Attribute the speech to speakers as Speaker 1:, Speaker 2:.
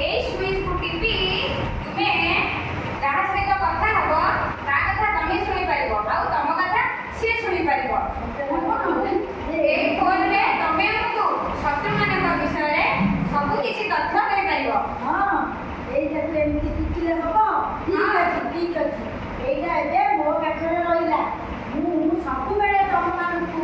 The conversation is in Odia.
Speaker 1: ଏଇ ସୁଇଚକୁ ଟିପି ତୁମେ ଯାହା ସହିତ କଥା ହବ, ତା କଥା ତମେ ଶୁଣିପାରିବ ଆଉ ତମ କଥା ସିଏ ଶୁଣିପାରିବ। ଏଇ ଫୋନରେ ତମେ ଆମକୁ ଶତ୍ରୁମାନଙ୍କ ବିଷୟରେ ସବୁ କିଛି ତଥ୍ୟ ଦେଇପାରିବ।
Speaker 2: ହଁ, ଏଇଟାକୁ ଏମିତି ଟିପିଲେ ହବ। ଠିକ ଅଛି, ଠିକ ଅଛି। ଏଇଟା ଏବେ ମୋ ପାଖରେ ରହିଲା। ମୁଁ ସବୁବେଳେ ତମମାନଙ୍କୁ